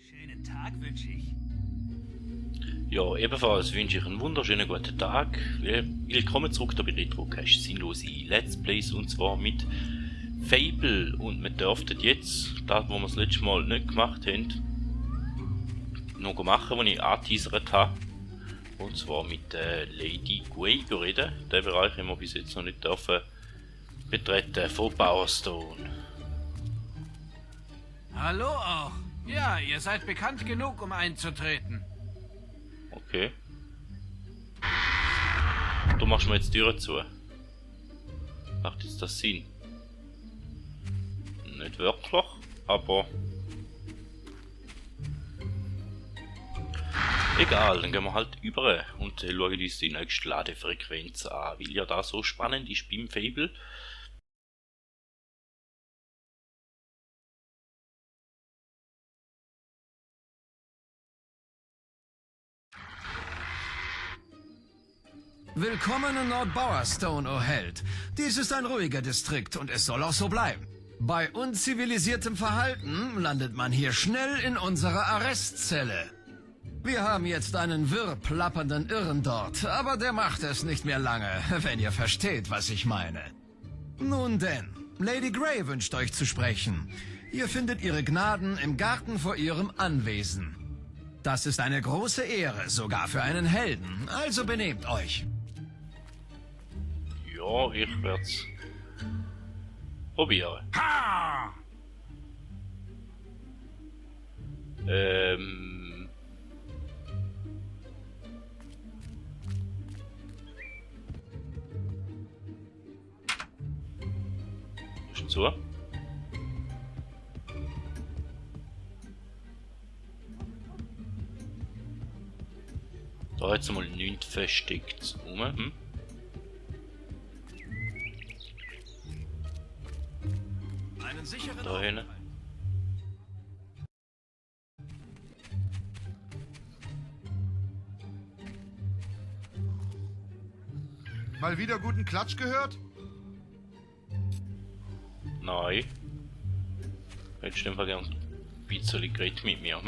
Schönen Tag wünsche ich. Ja, ebenfalls wünsche ich einen wunderschönen guten Tag. Willkommen zurück da bei Retrocast sinnlose Let's Plays, und zwar mit Fable. Und wir dürften jetzt, das, was wir das letzte Mal nicht gemacht haben, noch machen, was ich angeteasert habe. Und zwar mit Lady Gwei reden. Den Bereich haben wir bis jetzt noch nicht dürfen betreten von Bowerstone. Hallo auch. Ja, ihr seid bekannt genug, um einzutreten. Okay. Du machst mir jetzt die Türe zu. Macht jetzt das Sinn? Nicht wirklich, aber... Egal, dann gehen wir halt über und schauen uns die nächste Ladefrequenz an, weil ja da so spannend ist beim Fable. Willkommen in Nordbowerstone, o Held. Dies ist ein ruhiger Distrikt und es soll auch so bleiben. Bei unzivilisiertem Verhalten landet man hier schnell in unserer Arrestzelle. Wir haben jetzt einen wirr plappernden Irren dort, aber der macht es nicht mehr lange, wenn ihr versteht, was ich meine. Nun denn, Lady Grey wünscht euch zu sprechen. Ihr findet ihre Gnaden im Garten vor ihrem Anwesen. Das ist eine große Ehre, sogar für einen Helden, also benehmt euch. Ja, ich werd's probieren. Ha! Ist zu. Da jetzt mal nichts versteckt rum. Einen sicheren Da hinten. Mal wieder guten Klatsch gehört? Nein. Hättest du einfach gern ein bisschen geredet mit mir,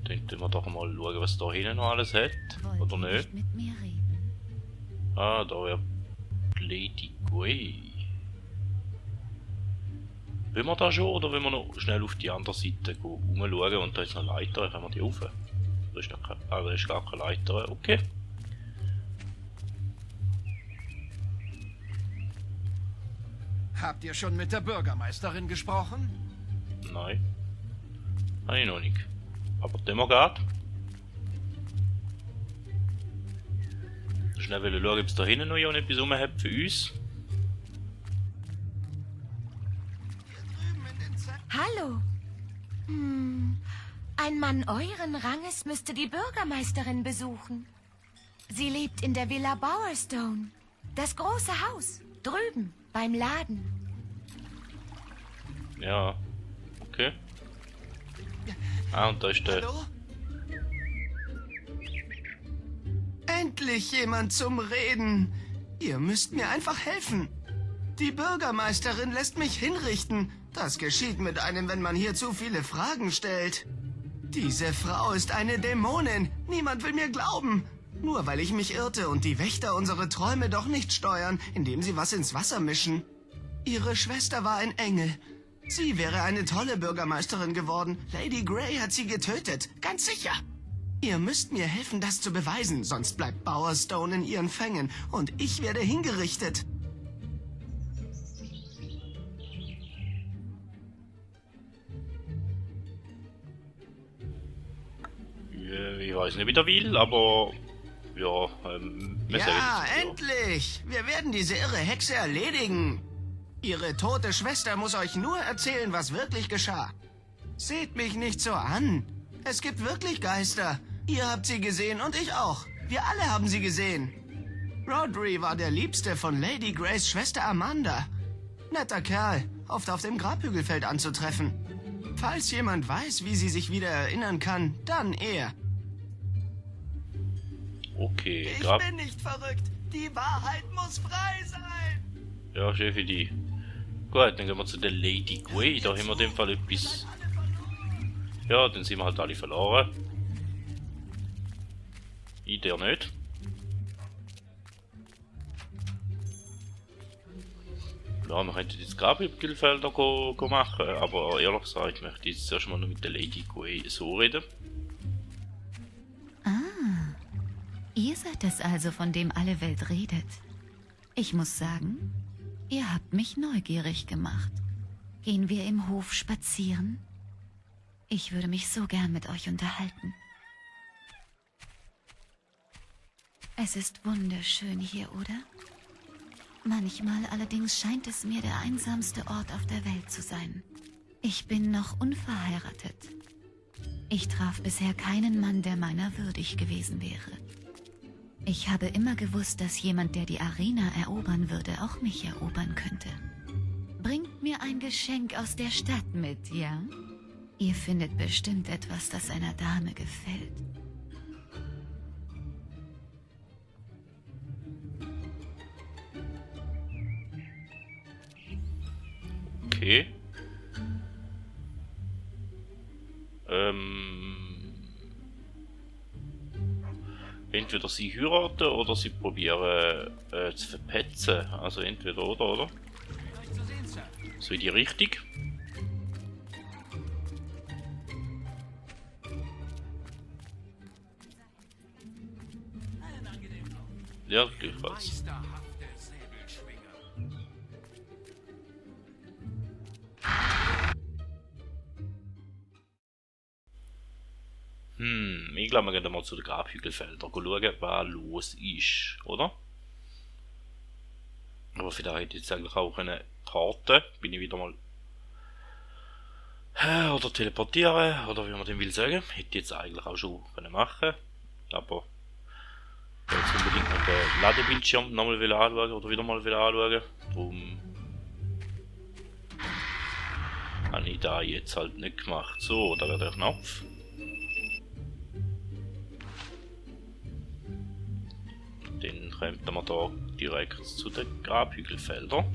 Dann tun wir doch mal schauen, was da hinten noch alles hat. Oder nicht? Mit mir reden. Ah, da wäre Lady Gwei. Will wir da schon, oder will wir noch schnell auf die andere Seite umschauen und da ist noch eine Leiter, können wir die rauf? Da ist, da ist gar keine Leiter, okay. Habt ihr schon mit der Bürgermeisterin gesprochen? Nein. Habe ich noch nicht. Aber Demo geht. Schnell schauen, ob es da hinten noch etwas rum hat für uns. Hallo. Ein Mann euren Ranges müsste die Bürgermeisterin besuchen. Sie lebt in der Villa Bowerstone. Das große Haus. Drüben, beim Laden. Ja. Okay. Ah, und da ist der... Hallo? Endlich jemand zum Reden. Ihr müsst mir einfach helfen. Die Bürgermeisterin lässt mich hinrichten. Das geschieht mit einem, wenn man hier zu viele Fragen stellt. Diese Frau ist eine Dämonin. Niemand will mir glauben. Nur weil ich mich irrte und die Wächter unsere Träume doch nicht steuern, indem sie was ins Wasser mischen. Ihre Schwester war ein Engel. Sie wäre eine tolle Bürgermeisterin geworden. Lady Grey hat sie getötet, ganz sicher. Ihr müsst mir helfen, das zu beweisen, sonst bleibt Bowerstone in ihren Fängen und ich werde hingerichtet. Ich weiß nicht, wie der will, aber... Ja, wir sagen Ja, jetzt, endlich! Wir werden diese irre Hexe erledigen. Ihre tote Schwester muss euch nur erzählen, was wirklich geschah. Seht mich nicht so an. Es gibt wirklich Geister. Ihr habt sie gesehen und ich auch. Wir alle haben sie gesehen. Rodri war der Liebste von Lady Greys Schwester Amanda. Netter Kerl, oft auf dem Grabhügelfeld anzutreffen. Falls jemand weiß, wie sie sich wieder erinnern kann, dann er. Okay, Ich Grab... bin nicht verrückt. Die Wahrheit muss frei sein. Ja, Chefi, die Gut, dann gehen wir zu der Lady Gwei. Da haben wir in dem Fall etwas. Ja, dann sind wir halt alle verloren. Ich der nicht. Ja, wir könnten jetzt Grabhügelfelder machen, aber ehrlich gesagt möchte ich jetzt erst mal noch mit der Lady Gwei so reden. Ihr seid es also, von dem alle Welt redet. Ich muss sagen, ihr habt mich neugierig gemacht. Gehen wir im Hof spazieren? Ich würde mich so gern mit euch unterhalten. Es ist wunderschön hier, oder? Manchmal allerdings scheint es mir der einsamste Ort auf der Welt zu sein. Ich bin noch unverheiratet. Ich traf bisher keinen Mann, der meiner würdig gewesen wäre. Ich habe immer gewusst, dass jemand, der die Arena erobern würde, auch mich erobern könnte. Bringt mir ein Geschenk aus der Stadt mit, ja? Ihr findet bestimmt etwas, das einer Dame gefällt. Okay. Entweder sie heiraten oder sie probieren zu verpetzen. Also entweder oder? So in die Richtung. Ja, gleichfalls. Meisterhafte Säbelschwinger. Ich glaube, wir gehen mal zu den Grabhügelfeldern schauen, was los ist, oder? Aber vielleicht jetzt eigentlich auch eine Karte, bin ich wieder mal oder teleportieren, oder wie man den will sagen. Hätte ich jetzt eigentlich auch schon können machen, aber ich will jetzt unbedingt noch den Ladebildschirm nochmal anschauen oder wieder mal anschauen. Darum habe ich da jetzt halt nicht gemacht. So, da wäre der Knopf. Dann kommt man da direkt zu den Grabhügelfeldern.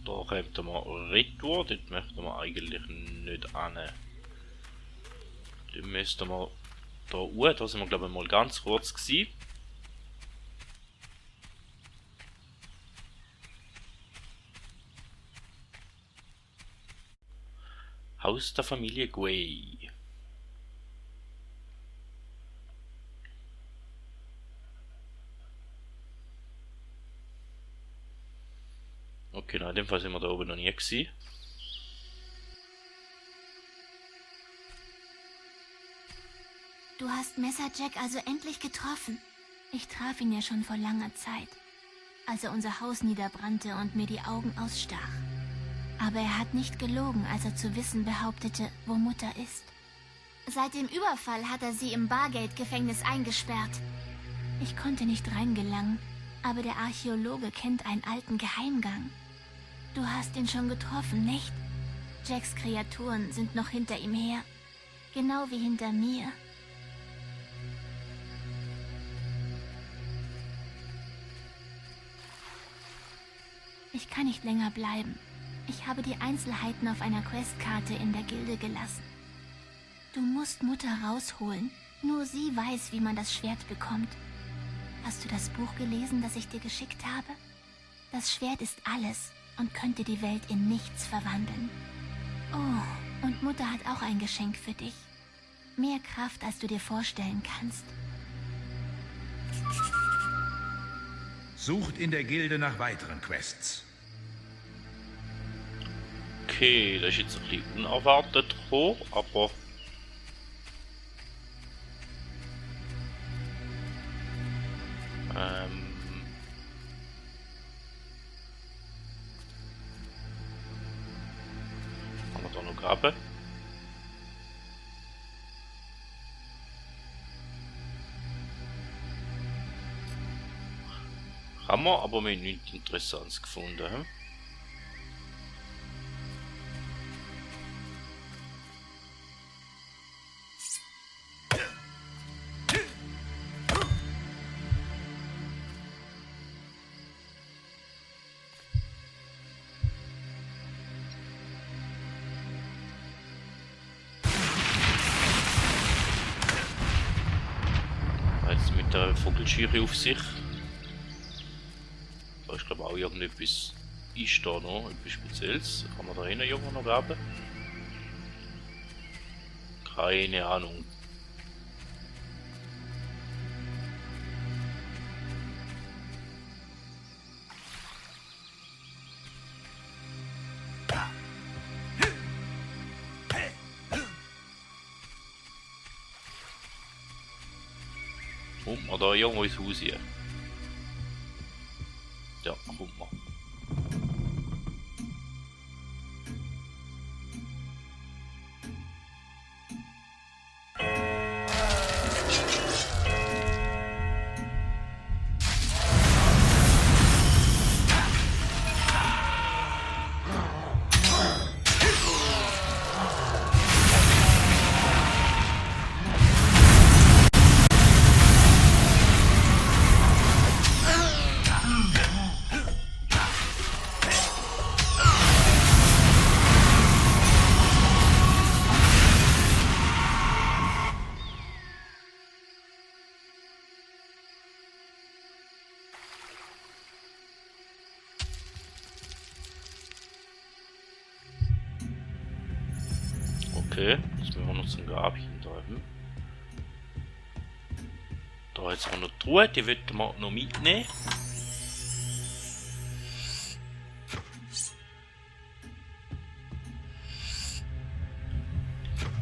Da kommt man retour, dort möchten wir eigentlich nicht hin. Dann müssten wir da sind wir glaube ich mal ganz kurz gewesen. Haus der Familie Gwei. Okay, in dem Fall sind wir da oben noch nie gewesen. Du hast Messerjack also endlich getroffen. Ich traf ihn ja schon vor langer Zeit, als er unser Haus niederbrannte und mir die Augen ausstach. Aber er hat nicht gelogen, als er zu wissen behauptete, wo Mutter ist. Seit dem Überfall hat er sie im Bargate-Gefängnis eingesperrt. Ich konnte nicht reingelangen, aber der Archäologe kennt einen alten Geheimgang. Du hast ihn schon getroffen, nicht? Jacks Kreaturen sind noch hinter ihm her. Genau wie hinter mir. Ich kann nicht länger bleiben. Ich habe die Einzelheiten auf einer Questkarte in der Gilde gelassen. Du musst Mutter rausholen. Nur sie weiß, wie man das Schwert bekommt. Hast du das Buch gelesen, das ich dir geschickt habe? Das Schwert ist alles und könnte die Welt in nichts verwandeln. Oh, und Mutter hat auch ein Geschenk für dich. Mehr Kraft, als du dir vorstellen kannst. Sucht in der Gilde nach weiteren Quests. Okay, das ist jetzt ein bisschen unerwartet hoch, aber haben wir da graben. Haben wir, aber wir haben nichts Interessantes gefunden. Hm? Jetzt mit der Vogelscheuche auf sich. Da ist glaube ich auch irgendetwas. Ist da noch etwas Spezielles? Kann man da hinten irgendwo noch graben? Keine Ahnung. Kommt man da irgendwo ins Haus hier? Ja, kommt man. Okay, jetzt müssen wir noch zum Grab hintreiben. Da jetzt haben wir noch die Truhe, die wird man noch mitnehmen.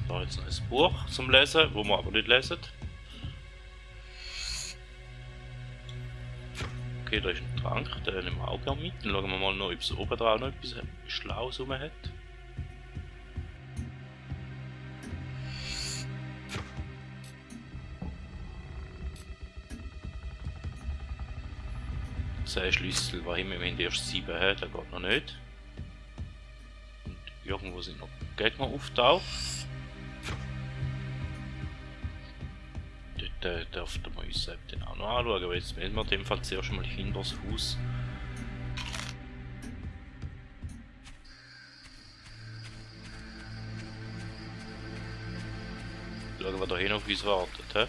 Da jetzt noch ein Buch zum Lesen, wo wir aber nicht lesen. Okay, da ist ein Trank, den nehmen wir auch gerne mit. Dann schauen wir mal noch, ob es oben drauf noch etwas Schlaues rum hat. Schlüssel, war immer, wenn die erst 7 hat, der geht noch nicht. Und irgendwo sind noch Gegner auftaucht. Dort dürften wir uns dann auch noch anschauen, aber jetzt müssen wir in dem Fall zuerst mal hinter das Haus. Schauen wir da hin, auf uns wartet. He?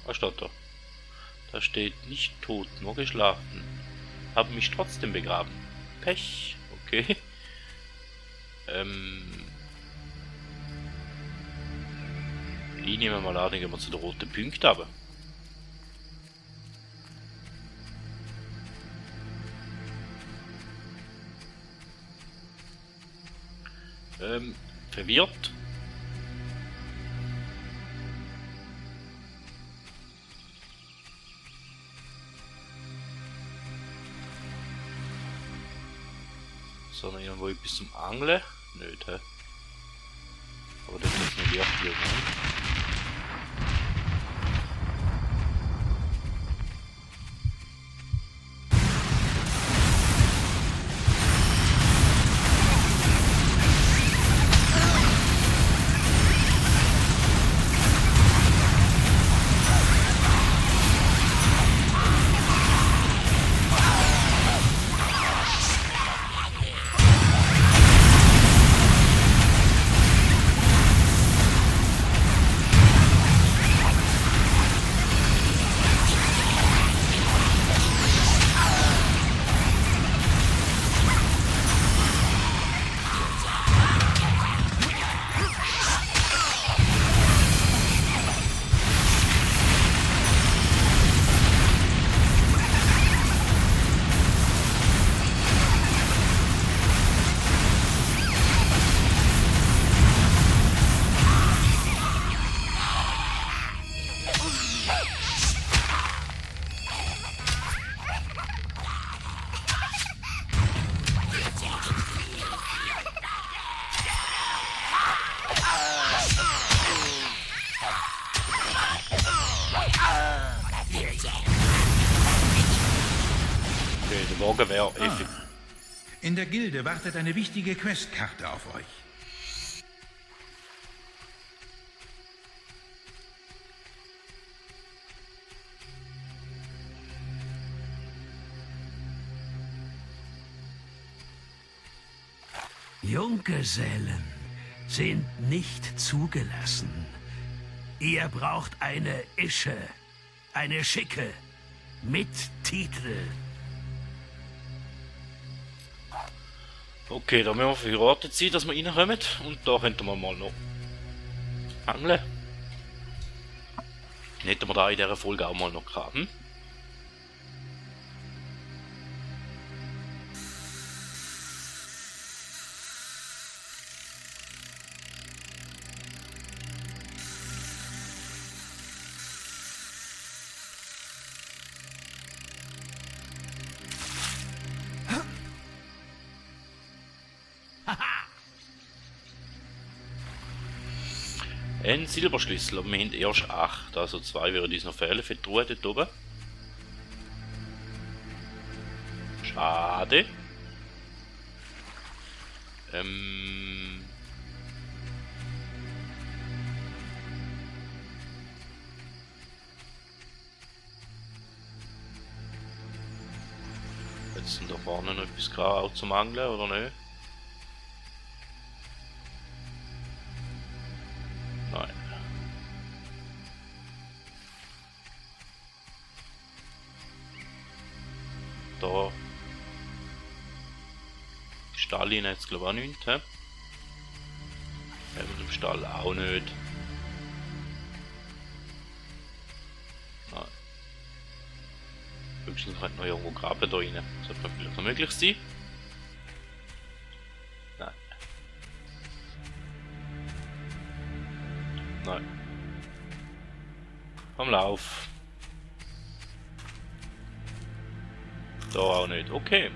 Was steht da? Da steht nicht tot, nur geschlafen. Haben mich trotzdem begraben. Pech, okay. Ich nehme mal an, gehen wir zu den roten Punkten aber. Verwirrt. Sondern irgendwo bis zum Angeln? Nicht, hä? Aber das ist nicht wirklich irgendwo. Der Wagen wäre effektiv. In der Gilde wartet eine wichtige Questkarte auf euch. Junggesellen sind nicht zugelassen. Ihr braucht eine Ische, eine Schicke, mit Titel. Okay, da müssen wir verheiratet sein, dass wir reinkommen. Und da könnten wir mal noch angeln. Hätten wir da in dieser Folge auch mal noch gehabt. Hm? Ein Silberschlüssel, aber wir haben erst 8, also 2 würden uns noch fehlen für die Truhe dort oben. Schade. Jetzt sind da vorne noch etwas gerade auch zum Angeln, oder nicht? Nein. Da. Stall rein jetzt glaube ich auch nicht, hä? Mit dem Stall auch nicht. Nein. Höchstens halt noch irgendwo graben da rein. Sollte vielleicht noch möglich sein. Nein. Nein. Am Lauf. Da auch nicht. Okay.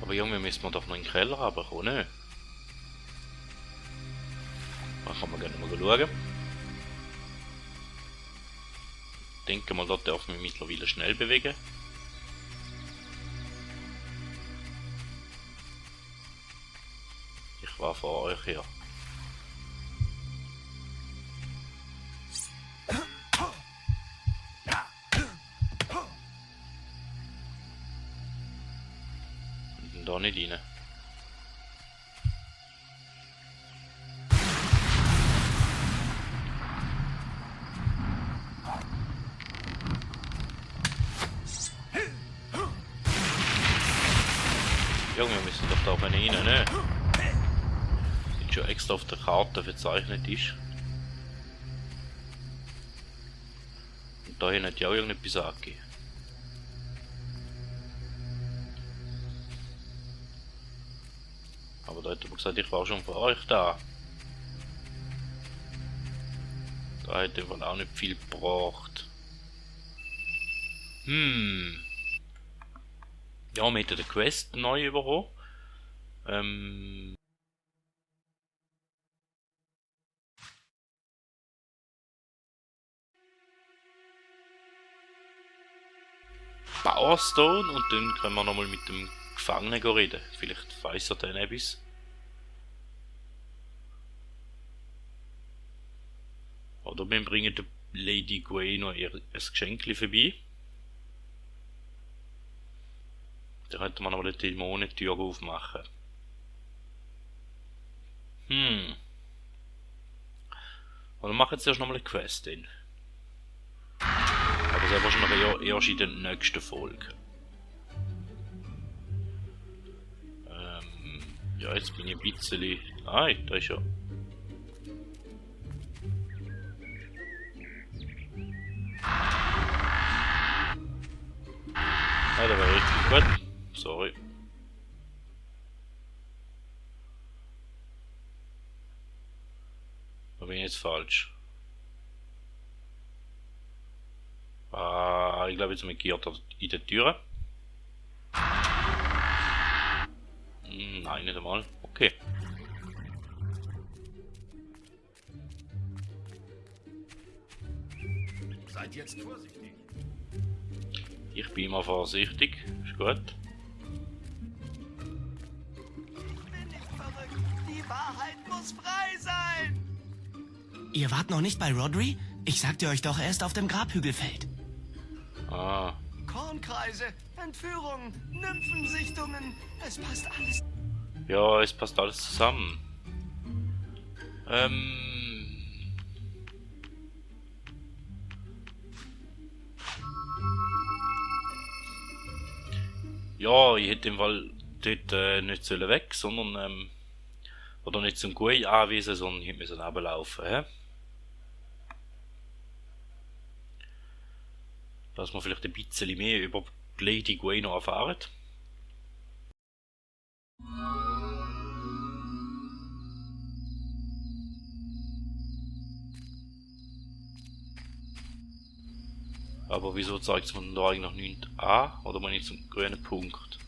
Aber irgendwie müssen wir doch noch in den Keller runterkommen, ne? Da kann man gerne mal schauen. Ich denke mal, dort darf man mich mittlerweile schnell bewegen. Ich war vor euch her. Und da nicht rein. Junge, wir müssen doch da oben rein, ne? Das schon extra auf der Karte verzeichnet ist. Und da hat ja auch irgendetwas angegeben. Aber da hat er gesagt, ich war schon vor euch da. Da hätte man auch nicht viel gebraucht. Ja, wir hätten die Quest neu bekommen. Powerstone und dann können wir nochmal mit dem Gefangenen reden. Vielleicht weiss er dann etwas. Oder wir bringen der Lady Gway noch ein Geschenk vorbei. Dann könnte man nochmal die Dämonentür aufmachen. Und dann machen wir jetzt erst nochmal eine Quest hin. Aber das ist wahrscheinlich erst in der nächsten Folge. Ja, jetzt bin ich ein bisschen... Nein, da ist ja... Ah, der war richtig gut. Sorry. Da bin ich jetzt falsch. Ich glaube jetzt mit Giert in der Tür. Nein, nicht einmal. Okay. Seid jetzt vorsichtig. Ich bin immer vorsichtig. Ist gut. Bin nicht verrückt. Die Wahrheit muss frei sein. Ihr wart noch nicht bei Rodri? Ich sagte euch doch, er ist auf dem Grabhügelfeld. Ah. Kornkreise, Entführungen, Nymphensichtungen. Es passt alles. Ja, es passt alles zusammen. Ja, ich hätte im Fall dort nicht sollen weg, sondern oder nicht zum Gui anweisen, sondern ich hätte runterlaufen, hä? Dass wir vielleicht ein bisschen mehr über Lady Gui noch erfahren. Aber wieso zeigt es mir denn da eigentlich noch nicht an? Oder bin ich zum grünen Punkt?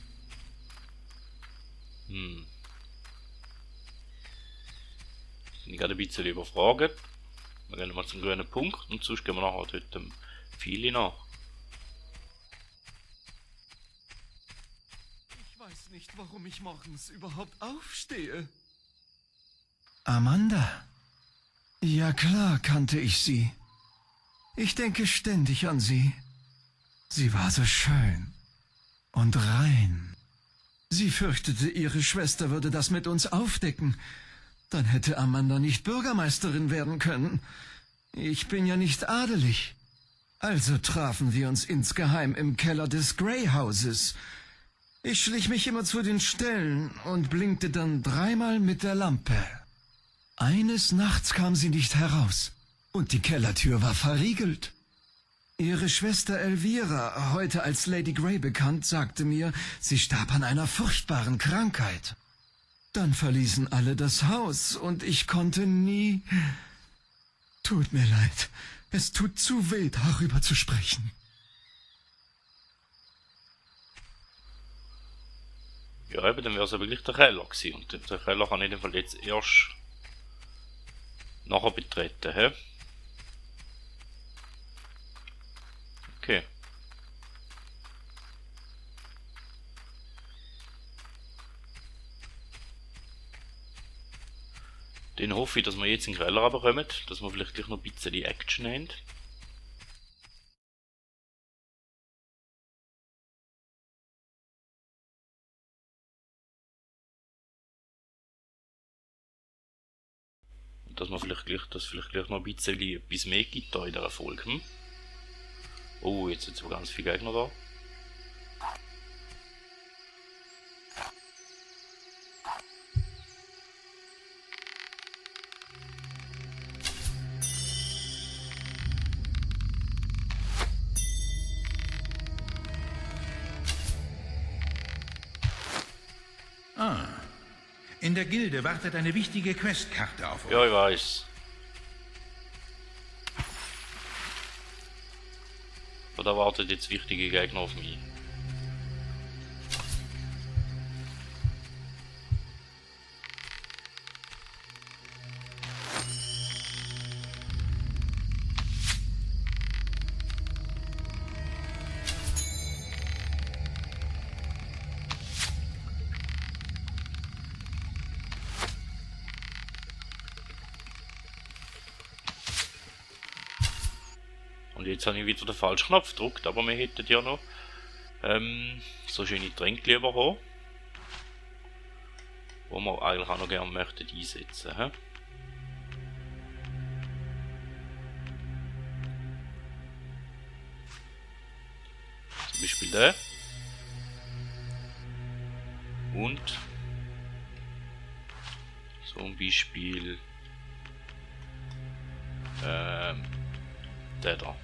Bin ich gerade ein bisschen überfragt. Wir gehen mal zum grünen Punkt und sonst gehen wir nachher dort dem Pfeil nach. Ich weiß nicht, warum ich morgens überhaupt aufstehe. Amanda? Ja klar kannte ich sie. Ich denke ständig an sie. Sie war so schön und rein. Sie fürchtete, ihre Schwester würde das mit uns aufdecken. Dann hätte Amanda nicht Bürgermeisterin werden können. Ich bin ja nicht adelig. Also trafen wir uns insgeheim im Keller des Grey-Hauses. Ich schlich mich immer zu den Ställen und blinkte dann 3-mal mit der Lampe. Eines Nachts kam sie nicht heraus. Und die Kellertür war verriegelt. Ihre Schwester Elvira, heute als Lady Grey bekannt, sagte mir, sie starb an einer furchtbaren Krankheit. Dann verließen alle das Haus und ich konnte nie... Tut mir leid, es tut zu weh, darüber zu sprechen. Ja, eben, dann wäre es aber gleich der Keller gewesen. Und den Keller kann ich in dem Fall jetzt erst nachher betreten, hä? Okay. Dann hoffe ich, dass wir jetzt in den Keller runterkommen, dass wir vielleicht gleich noch ein bisschen die Action haben. Und dass wir vielleicht gleich noch ein bisschen etwas mehr gibt da in dieser Folge. Hm? Oh, jetzt sind aber ganz viele Gegner da. Ah, in der Gilde wartet eine wichtige Questkarte auf uns. Ja, ich weiß. Oder wartet jetzt wichtige Gegner auf mich? Und jetzt habe ich wieder den falschen Knopf gedrückt, aber wir hätten ja noch so schöne Tränke bekommen, wo wir eigentlich auch noch gerne möchten einsetzen. He? Zum Beispiel der. Und zum Beispiel der da.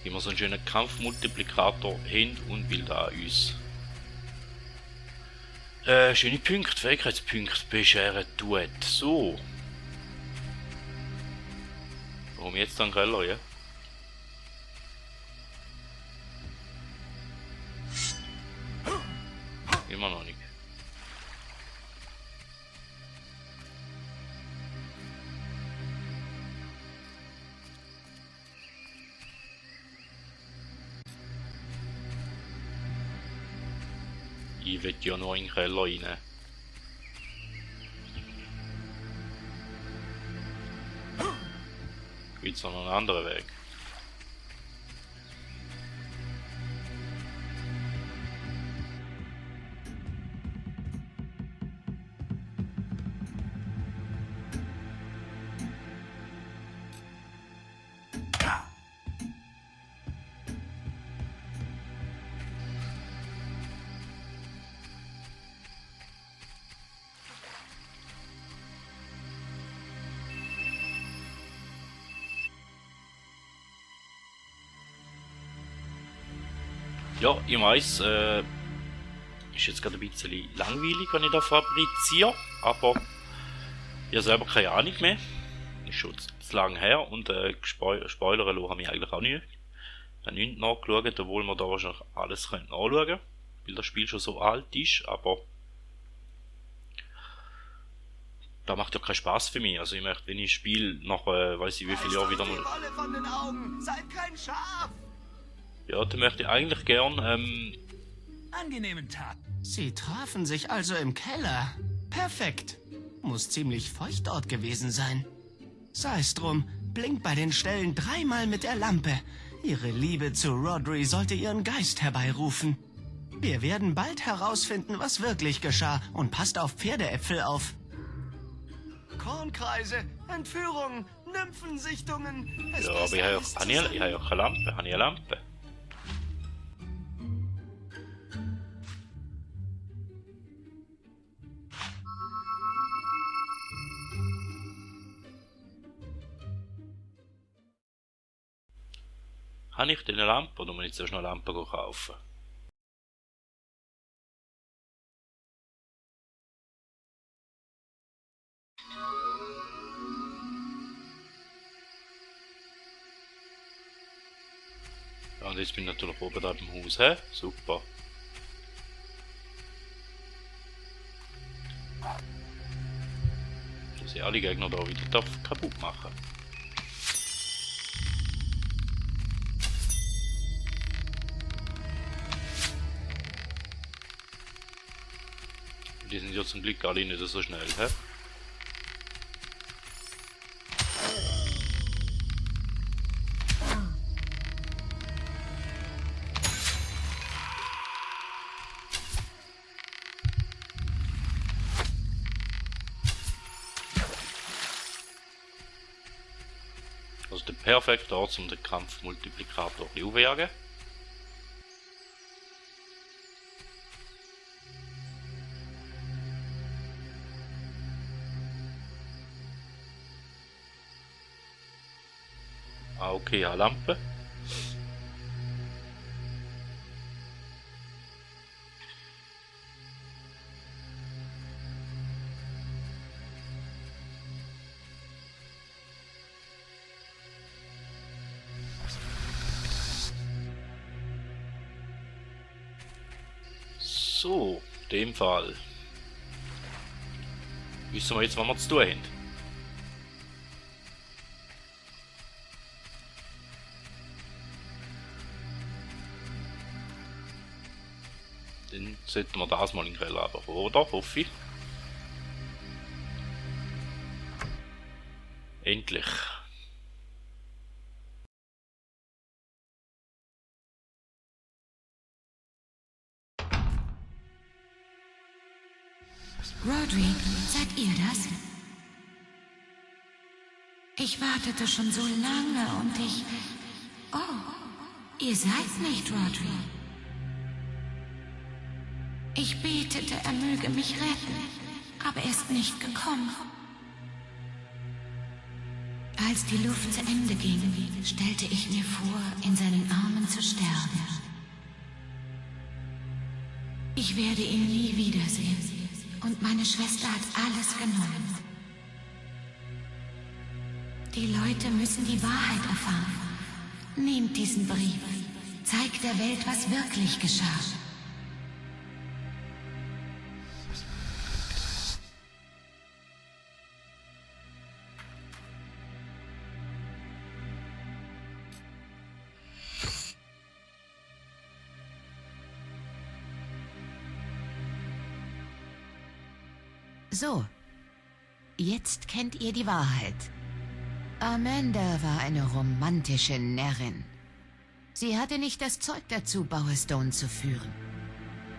Wie wir so einen schönen Kampfmultiplikator haben und will da uns schöne Punkte, Fähigkeitspunkte bescheren tut. So. Warum jetzt dann Keller, ja? Immer noch nicht. Ich will ja nur in den Keller rein. Gibt's noch einen anderen Weg? Ja, ich weiss, ist jetzt gerade ein bisschen langweilig, wenn ich da fabriziere, aber ich habe selber keine Ahnung mehr. Ist schon zu lang her und spoilern lassen habe ich eigentlich auch nicht. Ich habe nichts nachgeschaut, obwohl man da wahrscheinlich alles nachschauen können, weil das Spiel schon so alt ist, aber das macht ja keinen Spaß für mich. Also ich möchte, wenn ich spiele, nach weiß ich wie viele Jahren wieder mal... Rolle von den Augen. Seid kein Schaf. Ja, dann möchte ich eigentlich gern, Angenehmen Tag. Sie trafen sich also im Keller. Perfekt. Muss ziemlich feucht dort gewesen sein. Sei es drum, blinkt bei den Stellen 3-mal mit der Lampe. Ihre Liebe zu Rodri sollte ihren Geist herbeirufen. Wir werden bald herausfinden, was wirklich geschah, und passt auf Pferdeäpfel auf. Kornkreise, Entführungen, Nymphensichtungen. ja, aber ich habe ja keine Lampe. Habe ich eine Lampe? Habe ich denn eine Lampe oder muss ich zuerst noch eine Lampe kaufen? Ja, und jetzt bin ich natürlich oben da im Haus, hä? Super. Dass ich alle Gegner da wieder kaputt machen. Die sind ja zum Glück alle nicht so schnell, hä? Also der perfekte Ort, um den Kampfmultiplikator aufzujagen. Ah, okay, eine Lampe. So, in dem Fall wissen wir jetzt, was wir zu tun haben. Dann sollten wir das mal in den Keller haben, oder? Hoffe ich. Endlich. Rodri, seid ihr das? Ich wartete schon so lange und ich... Oh, ihr seid nicht Rodri. Ich betete, er möge mich retten, aber er ist nicht gekommen. Als die Luft zu Ende ging, stellte ich mir vor, in seinen Armen zu sterben. Ich werde ihn nie wiedersehen. Und meine Schwester hat alles genommen. Die Leute müssen die Wahrheit erfahren. Nehmt diesen Brief. Zeigt der Welt, was wirklich geschah. So, jetzt kennt ihr die Wahrheit. Amanda war eine romantische Närrin. Sie hatte nicht das Zeug dazu, Bowerstone zu führen.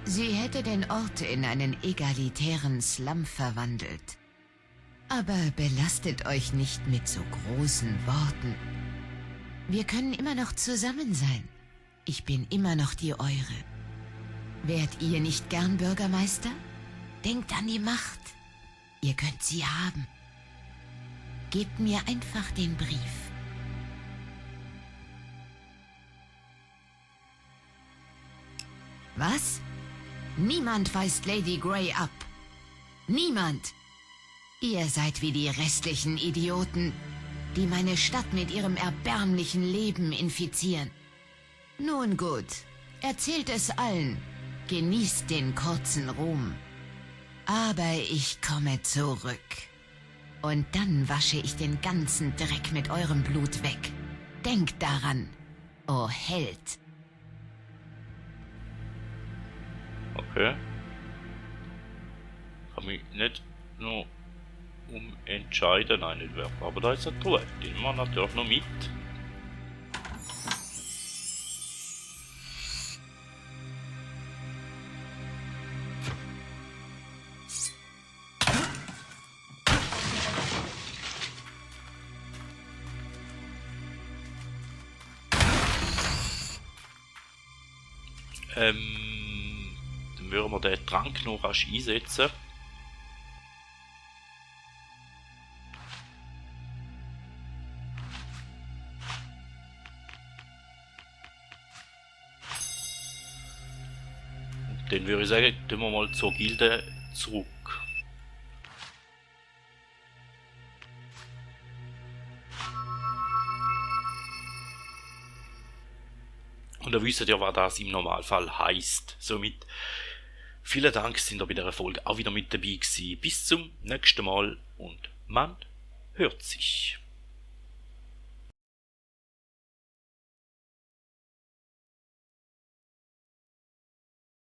Sie hätte den Ort in einen egalitären Slum verwandelt. Aber belastet euch nicht mit so großen Worten. Wir können immer noch zusammen sein. Ich bin immer noch die Eure. Wärt ihr nicht gern Bürgermeister? Denkt an die Macht. Ihr könnt sie haben. Gebt mir einfach den Brief. Was? Niemand weist Lady Grey ab. Niemand. Ihr seid wie die restlichen Idioten, die meine Stadt mit ihrem erbärmlichen Leben infizieren. Nun gut, erzählt es allen. Genießt den kurzen Ruhm. Aber ich komme zurück. Und dann wasche ich den ganzen Dreck mit eurem Blut weg. Denkt daran, o Held. Okay. Kann mich nicht noch entscheiden, nein, nicht wirklich. Aber da ist eine Truhe, die nehmen wir natürlich noch mit. Dann würden wir den Trank noch rasch einsetzen. Und dann würde ich sagen, gehen wir mal zur Gilde zurück. Und ihr wisst ja, was das im Normalfall heisst. Somit vielen Dank, sind ihr bei der Folge auch wieder mit dabei gewesen. Bis zum nächsten Mal und man hört sich.